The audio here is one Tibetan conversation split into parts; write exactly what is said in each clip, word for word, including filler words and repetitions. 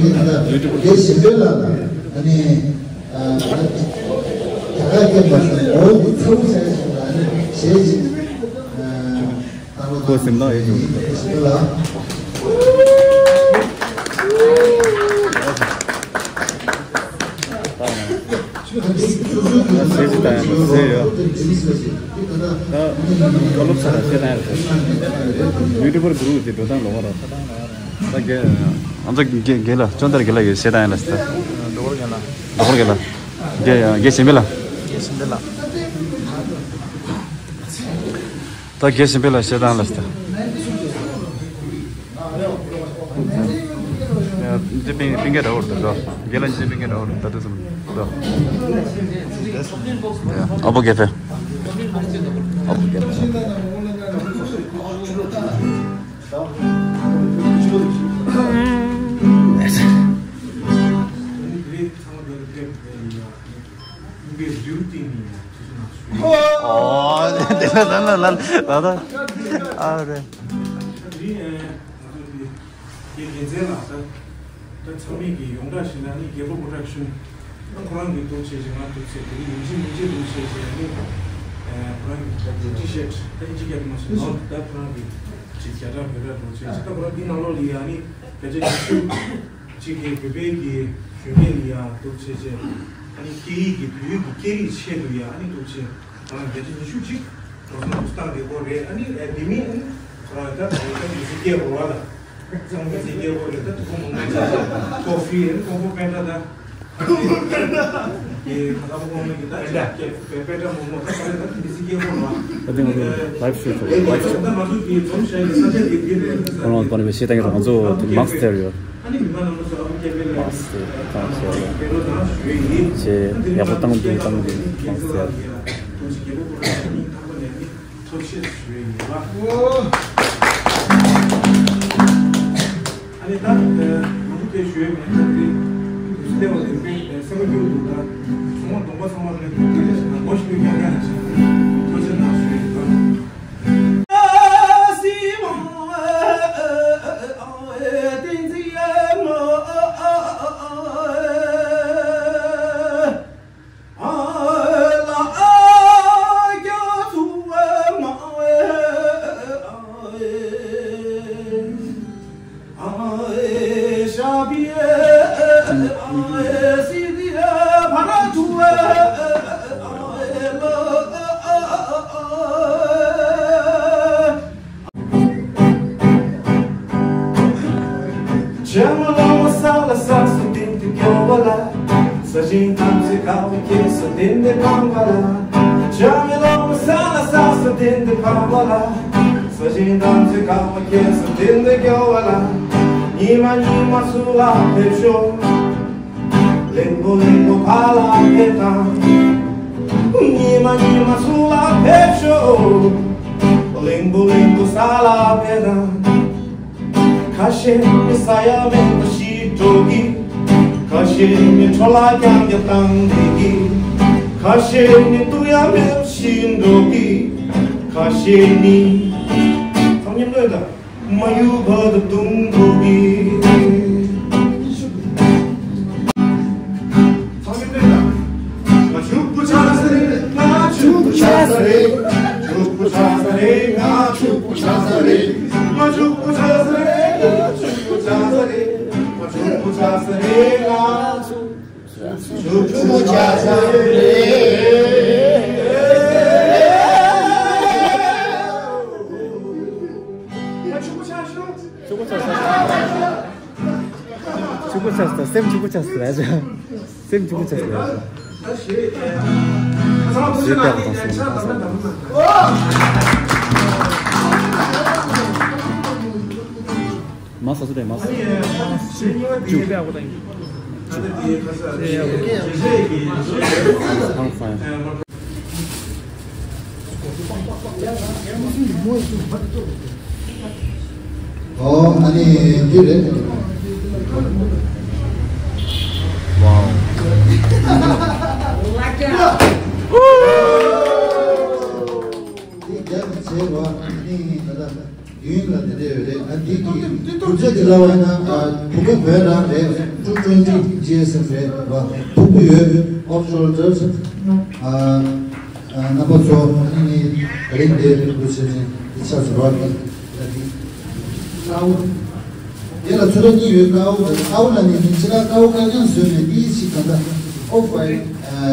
ཡིན་ན་ད་དགེ་བཤེས་འཕེལ་ལགས་ལ་ཨ་ནི་ཨ་རྒྱ་གར་སྐད་པ་ཞིག་འོ་འདི་ཚ་བོ་ཟེར་ཞིག་ལ་ཨ་ནི་གཞས་ཅིག་ཨ་ཁོ་སེམས་ཐག་ཡོད་ཅུང་། དགེ་བཤེས་འཕེལ་ལགས། ཟས་ཅི་ལྟ་ཡང་ཟས་ཡོད། ད་ཁ་ལོབ་ས་ར་ཟས་ལྟ་ཡང་ཟས། ཡུ་ཊུབ་པར་གུ་རུ་ཟེར་འགྲོ་སྟངས་ལོག་ར། ད་རྒན་ང་ཚོ་རྒན་ལ་ཅོན་ཏར་རྒན་ལ་ཡོད་ཟས་ལྟ་ཡང་ལ་ཟེར། ད་རྒན་ལ་རྒན་ལ་རྒན་རྒན་གཞན་པ་ལ། རྒན་གཞན་པ་ལ། ད་རྒན་གཞན་པ་ལ་ཟས་ལྟ་ཡང་ལ་ཟེར། ད། འདི་པིང་པིང་གེ་ར་འོར་ད་དོ། རྒན་ལ་འདི་པིང་གེ་ར་འོར་ད་དོ་སམ་དོ། ཨ་བོ་གེ་ཕེ། ཨ་བོ་གེ་ཕེ། ཨོ། དེ་ལ་ལ་ལ་ལ་ལ། ཨ་རེ། དེ་རྒྱལ་མཚན་ལགས་ད། ད་ཚང་མས་ཀྱི་ཡོངས་གྲགས་ཤིག་ན་ནི་རྒྱལ་པོ་པོ་རོ་ཌག་ཤན། ཨ་ཁོ་རང་གི་འདུག་བྱས་ཀྱི་ང་འདུག་བྱས་དེ་ནི་ཡིན་གཅིག་མིན་གཅིག་འདུག་བྱས་ཀྱི་ནི། ཁོ་རང་གི་ད་ཏི་ཤར་ཊི་ད་ཨིན་ཇི་སྐད་དུ་མ་སོང་ནོ་ད་ཁོ་རང་གི་ཅིག་རྒྱ་གྲགས་བོད་གྲགས་འདུག་བྱས་ཀྱི་ད་ཁོ་རང་འདི་ནང་ལོགས་ལ་ཡ་ནི་བརྒྱ་ཆ་ཉི་ཤུ་ཅིག་གི་བོད་པའི་གི་གཞོན་སྐྱེས་ལ་ཡ་འདུག་བྱས་ཀྱི་ཨ་ནི་སྐད་ཡིག་གི་བོད་ཡིག་གི་སྐད་རིགས་ཆེད་དུ་ཡ་ཨ་ནི་འདུག་བྱས། ཁོ་རང་བརྒྱ་ཆ་ཉི་ཤུ་ཅིག་འགྲོ་སོང་བཏང་བསྡད་ཀྱི་ཡོད་རེད། ཨ་ནི་ཨ་དེ་མིན་ཨ་ནི་ཁོ་རང་ད་ད་ད་མི་ཚེ་སྐྱེལ་དགོས་པ་ལ་ཚང་མི་ཚེ་སྐྱེལ་དགོས་རེད། ད་དུ་ཁོ་མོ་མོ་ཚ་ཁོ་ཧྥི་ཨ་ནི་ཁོང་ཁོ་པན་ཏྲ་ད་ཨ་ནི་ད་ཁོ་མོ་གི་ད་ཅག་པན་ཏྲ་མོ་མོ་ད་ད་ད་མི་ཚེ་སྐྱེལ་དགོས་རེད། ད་དེ་ང་ཚོ་ལའིབ་སི་ཊི་རིམ་ལའིབ་སི་ཊི་རིམ་ད་ང་ཚོ་གི་འཛོམས་བྱས་ནས་ས་ཆ་དེ་དེ་རེད། ཁོ་རང་ཁོ་ནས་བཤད་སྟངས་ང་ཚོ་མཱ་སི་ཊར་ཡོད། མཱ་སི་ཊར་བཏང་ཤེས་རེད། ཅེས་ཡག་པོ་བཏང་འདུག་བཏང་འདུག་མཱ་སི་ཊར། བྱེ་མ་ལོང་བ་ས་ལ་ས་སུ་བསྟན་ཏེ་སྐྱོ་བ་ལ། ས་ཞིང་དམ་ཚིག་དཀའ་བ་སྐྱེས་སུ་བསྟན་ཏེ་ཕམ་པ་ལ། བྱེ་མ་ལོང་བ་ས་ལ་ས་སུ་བསྟན་ཏེ་ཕམ་པ་ལ། ས་ཞིང་དམ་ཚིག་དཀའ་བ་སྐྱེས་སུ་བསྟན་ཏེ་སྐྱོ་བ་ལ། ཉི་མ་ཉི་མ་ཚུར་ལ་ཕེབས་ཤོག་གླིང་བུ་གླིང་བུ་ཕར་ལ་ཕེབས་དང་། ཉི་མ་ཉི་མ་ཚུར་ལ་ཕེབས་ཤོག་གླིང་བུ་གླིང་བུ་ས་ལ་ཕེབས་དང་། ཁ་ཤས་ནི་ས་ཡ་མེད་པ་ཤི་འགྲོ་གི། ཁ་ཤས་ནི་འཕྲོ་བརླག་རྐྱང་རྐྱང་བཏང་བསྡད་ཀྱི། ཁ་ཤས་ནི་ལྟོ་ཡ་མེད་པ་ཤི་འགྲོ་གི། ཁ་ཤས་ནི། ཚང་མ་མཉམ་དུ་ཡོད་ད། མ་ཡུ་བ་དུ་དུང་དུ་གི། ཚང་མ་མཉམ་དུ་ཡོད་ད། ང་ཕྱུག་པོ་ཆགས་ས་རེད། ང་ཕྱུག་པོ་ཆགས་ས་རེད། ཕྱུག་པོ་ཆགས་ས་རེད། ང་ཕྱུག་པོ་ཆགས་ས་རེད། ང་ཕྱུག་པོ་ཆགས་ས་རེད། ང་ཕྱུག་པོ་ཆགས་ས་རེད། ང་ཕྱུག་པོ་ཆགས་ས་རེད། ང་ཕྱུག་པོ་ཆགས་ས་རེད། ཕྱུག་པོ་ཆགས་ས་རེད། ཕྱུག་པོ་ཆགས་ས་རེད། སེམས་ཕྱུག་པོ་ཆགས་ས་རེད། སེམས་ཕྱུག་པོ་ཆགས་ས་རེད། ཞེས་བལྟས་པ་དང་སེམས་ཁ་སང་། མ་ས་སུ་རེད་མ་ས། ཅུ། ཨང་སང་། ཨོ། ཨ་ནི་འདི་རེད། ཝའོ། འདི་རྒྱབ་ཀྱི་བྱེད་པ་ཨ་ནི་ད་ལྟ་རྒྱུན་ལ་འདི་འདྲ་ཡོད་རེད། ཨ་འདི་གི་གྲུབ་ཆ་འདི་ལ་བ་ན་བུ་ག་བོད་རང་རེད། ཊུ་ཊུ་ཊི་ཇི་ཨེསི་ཨེམ་རེད་བ། ཕུག་པོ་ཡོད། ཨོཕ་ཤོལ་ཌར། ཨ། རྣམ་པ་ཚོ་ཨ་ནི་ག་རེ་འདི་འདུག་བྱས་ནས་འདི་ཆགས་སུ་རོགས་ཀྱི་ད་འདི་ཀའོ། དེ་ལ་ཚོད་ལྟ་གཉིས་ཡོད། ཀའོ་དང་ཀའོ་ལ་ནི་ནི་ཕྱི་ལ་ཀའོ་ཀ་ཀྱང་བཟོས་ནས་འདི་ཞིག་ག་འདྲ་ཨོ་པའི་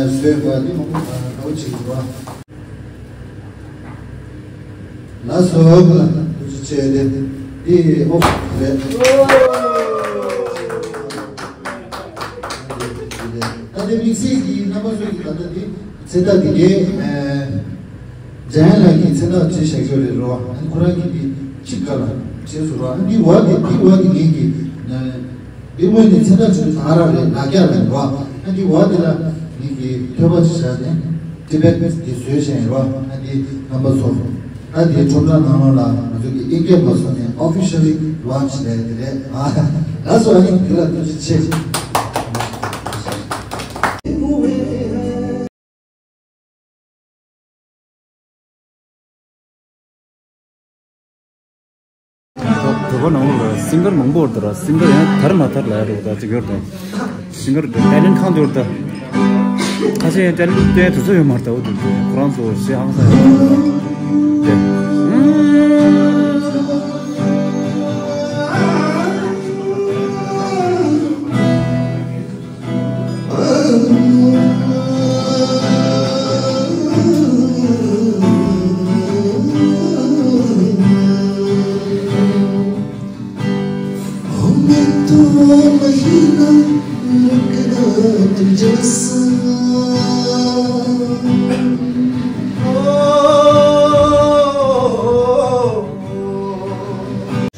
བཟོས་པ་འདི་མང་པོ་ཀའོ་བྱེད་དགོས། ལ་སོགས་ལ་འདུ་བྱེད་དེ་འདི་ཨོ་རེད། ད་དེ་དམིགས་བསལ་གྱི་རྣམ་པ་ཚོ་གི་ད་ལྟ་འདི། མཚན་རྟགས་འདི་གའི་ཨ། འཇམ་དབྱངས་ལགས་ཀྱིས་མཚན་རྟགས་བྲིས་བཞག་ཡོད་རེད་རོ། ཨ་ནི་ཁོ་རང་གིས་འདི་གཅིག་ག་ལ་བྲིས་སོང་རོ། ཨ་ནི་འདི་འོག་འདི་འདི་འོག་འདི་ངེད་ཀྱིས་ཨ། འདི་སྔོན་ནས་མཚན་རྟགས་བྲིས་པ་ད་ག་རང་རེད། ལག་རྒྱག་རེད་རོ། ཨ་ནི་འདི་འོག་འདི་ལ་ངེད་ཀྱིས་ཐོད་པ་ཅིག་བཞག་ནས་ཊི་བེཊ་འདི་བཟོས་བཞག་ཡིན་རོ། ཨ་ནི་འདི་རྣམ་པ་ཚོ། ད་འདིའི་ཁྲོམ་ར་ནང་ལོགས་ལ་ང་ཚོ་གི་ཨིན་སྐད་མ་སོང་ནས་ཨོ་ཕི་ཤལ་ལི་ལོན་ཆི་ལས་དེ་རེད། ཨ་ལགས་སོ། ཨ་ནི་འདི་ལ་ཐུགས་རྗེ་ཆེ། བོད་པ་ནང་ལ་སིང་གར་མང་པོ་ཡོད་རེད། སིང་གར་ཡང་དར་མ་དར་ལ་ཡ་རེད། ད་ཅིག་ཡོད་རེད། སིང་གར་ཊེ་ལེན་ཊི་གང་དུ་ཡོད་རེད། ད་ཁ་ཤས་ཡང་ཊེ་ལེན་ཊི་སྟོན་དུས་ཚོད་ཡོད་མ་རེད། ད་འོ་དེ་ཁོ་རང་ཚོ་ཞེ་ཧང་སང་ཡོད་རེད།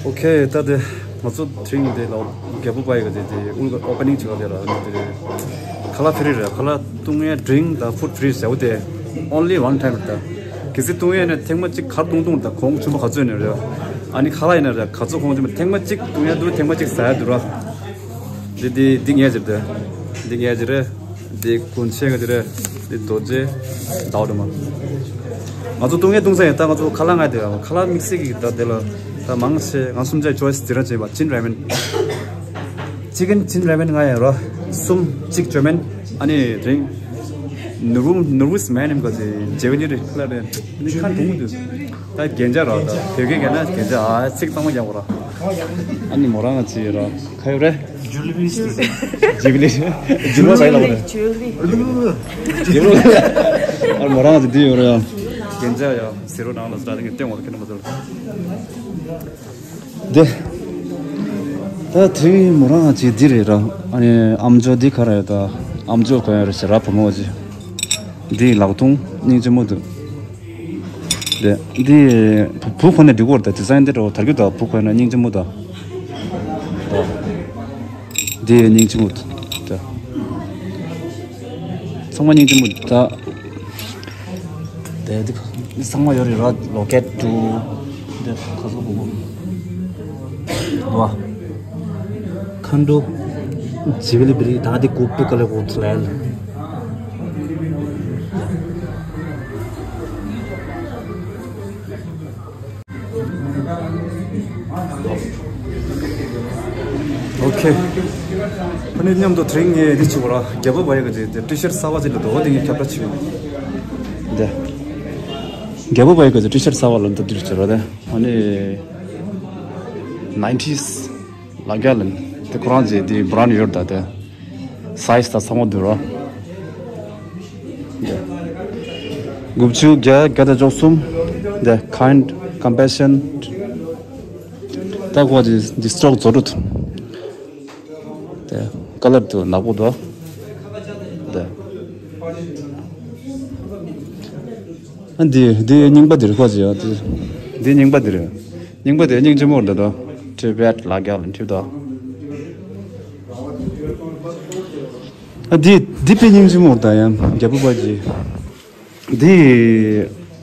ཨོ་ཁེ། ད་དེ་ང་ཚོ་དེ་རིང་འདི་ལ་རྒྱལ་པོ་པའི་གི་དེ་དེ་དབུ་འོ་པ་ནིང་བྱེད་ག་དེ་ལ་ནི་དེ་ཁ་ལག་ཕི་རི་རེད། ཁ་ལག་བཏུང་ཡས་ཌི་རིང་དང་ཕུཌ་ཕི་རི་ཟེར་བ་དེ་only one time རེད། ད་གལ་སྲིད་བཏུང་ཡས་ནས་ཐེངས་མ་གཅིག་གར་བཏུང་བཏུང་དང་གོང་ཆུང་མ་ག་ཚོད་ནས་རེད། ཨ་ནི་ཁ་ལག་ཡིན་ན་རེད། ག་ཚོད་གོང་ཆུང་མ་ཐེངས་མ་གཅིག་བཏུང་ཡས་འདུག་ཐེངས་མ་གཅིག་ཟ་ཡས་འདུག་ར། འདི་འདི་འདི་ངས་ཟེར་ཏེ། འདི་ངས་ཟེར་རེད། འདི་གོན་ཆས་ག་དེ་རེད། འདི་རྡོ་རྗེ་ཟླ་བ་དུ་མ། ང་ཚོ་བཏུང་ཡས་བཏུང་ས་ཡིན། ད་ང་ཚོ་ཁ་ལག་ང་དེ་ཁ་ལག་དམིགས་བསལ་གྱི་ད་དེ་ལ་ད་མང་ཆེ་ང་གསུམ་ཆ་ཅོའི་སི་དེ་ར་བྱས་པ་ཅིན་ར་མེན། ཅི་ཀན་ཅིན་ར་མེན་ང་ཡིན་ར། གསུམ་གཅིག་ཅོ་མེན། ཨ་ནི་རིང་ནུ་རུ་ནུ་རུ་སི་མེན་ནིམ་ག་ཅི་ཇེ་ཝི་ནི་རི་ཁ་ལག་རེད། ནི་ཁ་འདུག་འདུག་རྒྱན་ཆ་ར་ད་བོད་སྐད་གན་ན་རྒྱན་ཆ་ཨ་ཚིག་གཙང་མ་རྒྱག་དགོས་ར། ཨ་ནི་མོ་རང་ང་ཚི་ར་ཁ་ཡོད་རེད། ཇུ་ལི་ཇུ་ལི་ཇུ་ལི་བ་ཡིན་ལ་བ་རེད། ཇུ་ལི་ཨ་མོ་རང་ང་ཚི་འདི་ཡོད་ར་ཡ། རྒྱན་ཆ་ཡ་ཟེར་རོ་ནང་ལ་ཟ་དེ་གི་སྟེང་འོག་ལ་ཁེ་ན་མ་ཟེར། དེ། ད་དེ་མོ་རང་ཅིག་འདི་རེད་ར། ཨ་ནི་ཨམ་ཅོག་འདི་ག་རེ་ད། ཨམ་ཅོག་ག་ཡ་རེད་ཟེར་ར་བུ་མོ་ཅིག་འདི་ལག་ཐུང་སྙིང་རྗེ་མོ་འདུག་དེ་འདི་བུ་ཁོ་ནས་འགྲིག་གོ་རེད་ད། ཌི་ཛའིན་འདི་འདྲ་བོ་དར་རྒྱུ་ད་བུ་ཁོ་ན་སྙིང་རྗེ་མོ་ད། འདི་སྙིང་རྗེ་མོ་ད། ཚང་མ་སྙིང་རྗེ་མོ་ད། དེ་དེ་ཚང་མ་ཡོད་རེད་ར། ལོ་ཀེཊ་ཊུ་དེ་ཁ་སོ་གོ་གོ་བ། ཁ་འགྲོ་ཇི་བི་ལི་བི་རི་ད་དེ་ཀོ་པི་ཀ་ལེ་གོ་ཚ་ལེ། ཨོ་ཁེ། ཨ་ནི་མཉམ་དུ་དེ་རིང་ངས་འདི་བྱེད་དགོས་ར། རྒྱལ་པོ་བ་ཡི་གི་ཅིག་ཊི་ཤར་གསར་པ་ཅིག་ལ་འདུག་འོ་དེ་ངས་ཁྱབ་བསྒྲགས་བྱེད་དགོས། འདི། རྒྱལ་པོ་བ་ཡི་གི་ཅིག་ཊི་ཤར་གསར་པ་ལ་འདི་འདིར་བྱེད་ར་དེ། ཨ་ནི་ནའིན་ཊིས་ལ་རྒྱ་ལ་དེ་ཁོ་རང་ཅིག་དེ་བྷི་རན་ཌི་ཡོད་ད་དེ། སའི་ཛི་ད་ཚང་མ་འདུག་ར། དགུ་བཅུ་བརྒྱད་བརྒྱ་དང་བཅུ་གསུམ། The kind, compassion. ད་ཁོ་འདི་འདི་སི་ཊོག་བཟོ་འདྲ་འདུག་དེ་ཀ་ལར་དུ་ནག་པོ་འདུག་དེ། ཨ་འདི་འདི་རྙིང་པ་འདི་རེད་ཁོ་ཅི་ཡ་འདི། འདི་རྙིང་པ་འདི་རེད། རྙིང་པ་འདི་སྙིང་རྗེ་མོ་འདི་དང་ཊི་བེཊ་ལ་རྒྱ་ལ་འཁྲིད་དོ། ཨ་འདི་འདི་དཔེ་སྙིང་རྗེ་མོ་ད་ཡང་རྒྱལ་པོ་པ་ཅི། འདི་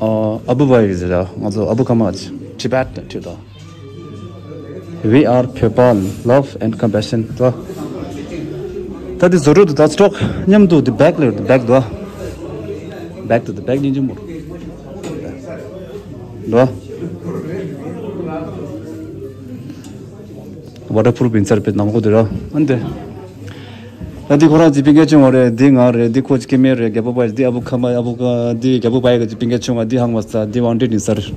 ཨ་ཨ་བུ་བ་ཡི་ཟེར་ཡ་ང་ཚོ་ཨ་བུ་ཁ་མ་ཅི་ཊི་བེཊ་འཁྲིད་དོ། We are བོད་པ love and compassion ད། ད་འདི་བཟོ་འདྲ་འདུག་ད་སི་ཊོག་མཉམ་དུ་འདི་བེག་ལ་འདི་བེག་འདུག་བེག་ཏུ་འདི་བེག་སྙིང་རྗེ་མོ་འདུག་ཝ་ཊར་པུ་རུཕ་ཡིན་ས་རེད་པས་ནང་ལོགས་འདི་ར། ཨ་འདི། ད་འདི་ཁོ་རང་ཅིག་པིན་ཀེ་ཆུང་བ་རེད། འདི་ང་རེད། འདི་ཁོ་ཅིག་སྐྱེ་དམན་རེད། རྒྱལ་པོ་པ་འདི་ཨ་བུ་ཁ་མ་ཨ་བུ་ཁ་འདི་རྒྱལ་པོ་པ་ཡི་ག་ཅིག་པིན་ཀེ་ཆུང་བ་འདི་ཧང་བ་ས་འདི་ཝང་ཊེཌ་ཡིན་ས་རེད།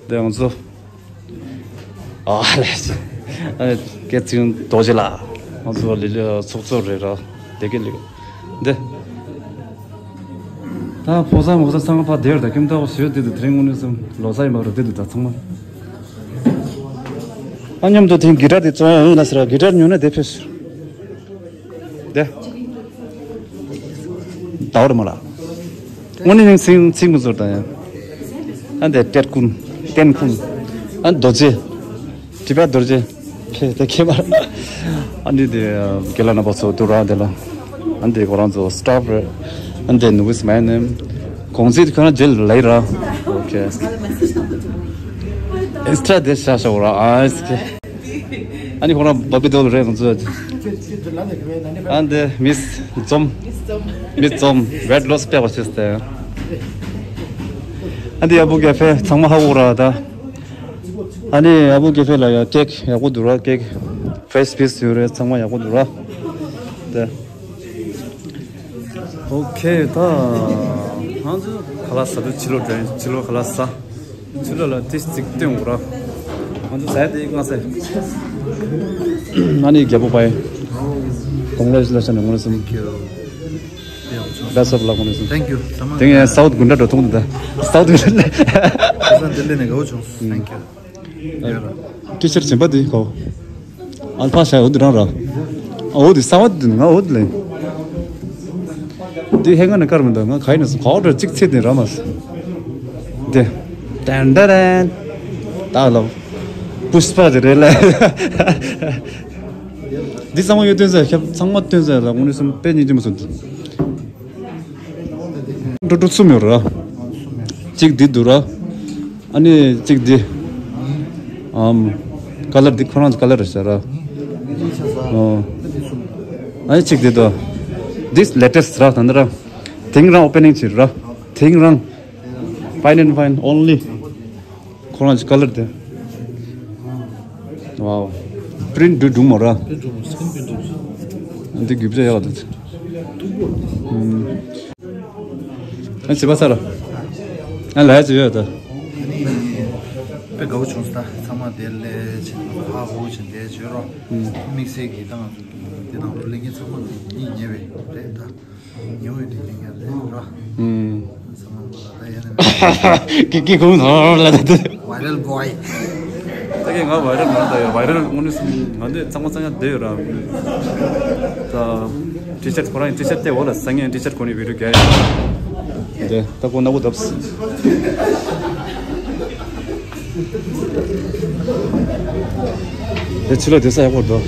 འདི་ང་ཚོ། ཨ་ལས། ཨ་སྐད་ཚིག་རྡོ་རྗེ་ལགས། ང་ཚོ་ལི་ལི་ཚོགས་གཙོ་རེད་ར། དེ་ག་ལི། འདི། ད་ཕོ་གསར་མོ་གསར་ཚང་མ་ཕར་བསྡད་ཡོད་ད། ཁྱིམ་ཐོག་བཟོས་བསྡད་འདུག་དེ་རིང་དངོས་གནས་སེམས་ལོ་གསར་ཡིན་པ་རེད་བསྡད་འདུག་ད་ཚང་མ། ཨ་མཉམ་དུ་དེང་གི་ཊར་དེ་བཙོང་ཡ་ཡོད་ན་ཟེར་བ། གི་ཊར་ཉོ་ན་དེ་ཕེབས་ཤོག་དེ། ད་བར་མ་ལ། དངོས་གནས་ཚིག་ཚིག་མི་ཟུར་དང་ཡང་། ཨ་འདི་ཏེར་ཀུན། ཏེན་ཀུན། ཨ་རྡོ་རྗེ། ཊི་བེཊ་རྡོ་རྗེ། ཁེ་དེ་ཁེ་པར། ཨ་འདི་དེ་རྒན་ལགས་རྣམ་པ་ཚོ་འདུག་ར་དེ་ལ། ཨ་འདི་ཁོ་རང་ཚོ་སི་ཊཕ་རེད། ཨ་འདི་ནུ་བིས་མའི་ནེམ། གོང་ཚིག་ཁོ་རང་རྗེས་ལ་ལབ་ར། ཨོ་ཁེ། ཨེག་སི་ཊྲ་དེ་ཤ་ཤ་བོ་ར་ཨ་ཨེག་སི་ཁེ། ཨ་ནི་ཁོ་རང་བ་པི་དོལ་རེད་ང་ཚོ། ཨ་འདི་མིས་འཛོམས། མིས་འཛོམས་ཝེཊ་ལོ་སི་སྤེལ་བ་བྱས་ཏེ། ཨ་འདི་ཡ་བུ་ག་ཕེ་ཚང་མ་ཧ་གོ་ར་ད། ཨ་ནི་ཡ་བུ་ག་ཕེ་ལ་ཡ་ཀེག་ཡག་པོ་འདུག་ར། ཀེག་ཕེ་རེ་ཤི་པིས་ཡོད་རེད། ཚང་མ་ཡག་པོ་འདུག་ར། ད། ཨོ་ཁེ་ད། ང་ཚོ་ཁ་ལག་ཟ་དུས་ཕྱི་ལོགས་འགྲོ་ཡིན། ཕྱི་ལོགས་ཁ་ལག་ཟ། ཕྱི་ལོགས་ལ་ཏིས་ཅིག་སྟོན་དགོས་ར། ང་ཚོ་ཟ་དེ་ང་ཟ། ང་ནི་རྒྱལ་པོ་པའི། Congratulations དངོས་སུ། Best of luck དངོས་སུ། Thank you དེ་ངས་སའུཐ་དགུན་གྲ་འགྲོ་ཐུང་དུ་ད། སའུཐ་དགུན་གྲ། ཁ་སང་ལྡི་ལི་ནས་དགའ་བོ་བྱུང་། Thank you ཡ་ར། ཊི་ཤར་ཊི་གཞན་པ་འདི་གོ། ཨལ་ཕ་ཤ་འོ་འདི་རང་ར། ཨ་འོ་འདི་གསར་བ་འདི་ང་འོ་འདི་ལེན། འདི་ཧེ་ང་ནི་ཀར་མི་འདུག་ང་ག་ཡིན་ན་སོང་ག་འོ་འདྲ་གཅིག་ཚེ་འདི་ར་མ་སོང་། འདི། ཏན་ཏན་ཏན། ད་ལོ། པུཤ་པ་འདི་རེད་ལ། འདི་ཚང་མ་ཡོད་སྟོན་ཟེར་ཁྱབ་ཚང་མ་སྟོན་ཟེར་ལ་དངོས་གནས་སེམས་དཔེ་སྙིང་རྗེ་མོ་སོང་འདི། འགྲོ་འགྲོ་གསུམ་ཡོད་ར། གཅིག་འདི་འདུག་ར། ཨ་ནི་གཅིག་འདི། ཨམ། ཀ་ལར་འདི་ཁོ་རང་ཚོ་ཀ་ལར་རེད་ཟེར་ར། ཨོ། ཨ་ནི་གཅིག་འདི་འདུག This latest ར་ད་འདི་ར། དེང་རང་ཨོ་པེ་ནིང་བྱེད་ར། དེང་རང་། Fine and fine only. ཁོ་རང་གི་ཀ་ལར་དེ། ཝའོ། པི་རིན་ཊི་འདྲ་འགྲུང་མོ་ར། འདི་རྒྱུ་ཆ་ཡག་འདུག་ཨ་བྱེད་པ་ས་ར། ཨ་ལ་ཡ་ཅི་ཡོད་ད། དགའ་བོ་བྱུང་སོང་། ད་ཚང་མ་དེ་ལས་བྱེད་ཧ་གོ་བྱེད་དེ་བྱོས་རོགས། དམིགས་བསལ་གྱི་ད་ང་ཚོ་དེ་དང་རོ་ལེན་མཁན་ཚང་མ་དེ་ཉིད་ཉེ་བའི་རེད་ད། ཉེ་བའི་དེ་ཉེ་མཁན་རེད་རོགས། ཚང་མ་ད་ཡ་ནི་ཀི་ཀི་ཁུང་ཐོར་ལ་ད་དུ། Viral boy། ད་གི་ང་བའི་རལ་མ་ད་ཡོད། བའི་རལ་དངོས་གནས་སུ་ང་འདི་གཙང་མ་གཙང་ཡ་བསྡད་ཡོད་ར། ད་ཊི་ཤར་ཁོ་རང་ཊི་ཤར་དེ་འོག་ལ་ཟ་ངན་ཊི་ཤར་ཁོ་ནི་བི་ཌིའོ་རྒྱག་ཡ། འདི་ད་ཁོ་ན་བུ་དབས། དེ་ཕྱི་ལོགས་དེ་ས་ཡག་པོ་འདུག་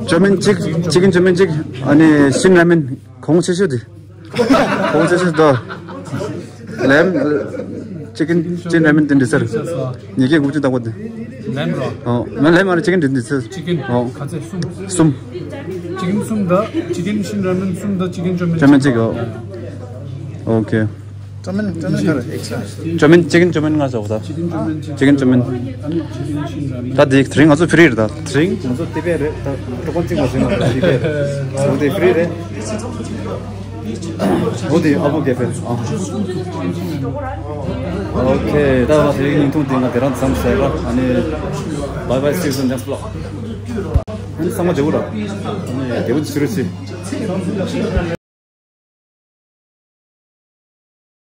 ཅོ་མིན་གཅིག་ཅི་ཀིན་ཅོ་མིན་གཅིག་ཨ་ནི་ཤིན་ར་མིན་གོང་ཆེ་ཤོས་དེ། གོང་ཆེ་ཤོས་དོ། ལེམ། ཅི་ཀིན་ཅི་ཀིན་ར་མིན་དེ་འདི་སར། ཉི་གེ་དགུ་བཅུ་བདག་པོ་དེ། ལེམ་རོ། ཨོ། མ་ལེམ་ཨ་ཅི་ཀིན་འདི་འདི་སར། ཅི་ཀིན། ཨོ། ག་ཚད་གསུམ། གསུམ། ཅི་ཀིན་གསུམ་དང་ཅི་ཀིན་ཤིན་ར་མིན་གསུམ་དང་ཅི་ཀིན་ཅོ་མིན་ཅོ་མིན་གཅིག་ཨོ། ཨོ་ཁེ། ཅོ་མིན་ཅོ་མིན་ག་རེ་ཨེག་སི་ཊ། ཅོ་མིན་ཅི་ཀིན་ཅོ་མིན་ང་ཟོག་ད། ཅི་ཀིན་ཅོ་མིན། ད་དེ་དེ་རིང་ང་ཚོ་ཕི་རི་རེད་ད། དེ་རིང་ང་ཚོ་དེ་པའི་རེད་ད། ཀྲོ་ཀོན་གཅིག་མ་བཟོས་ང་ཚོ་དེ་པའི་རེད། ང་ཚོ་དེ་ཕི་རི་རེད། འོ་དེ་ཨ་ཕོ་ཀེ་ཕེ། ཨ། ཨོ་ཁེ། ད་བ་དེ་རིང་བརྙན་ཐུང་དེ་ང་དེ་རང་མཚམས་བཞག་ག་ཨ་ནི། Bye bye, see you soon, next vlog. ཨ་ནི་ཚང་མ་བདེ་པོ་ར། ཨ་ནི་བདེ་པོ་ཟེར་རོགས་ཞེས།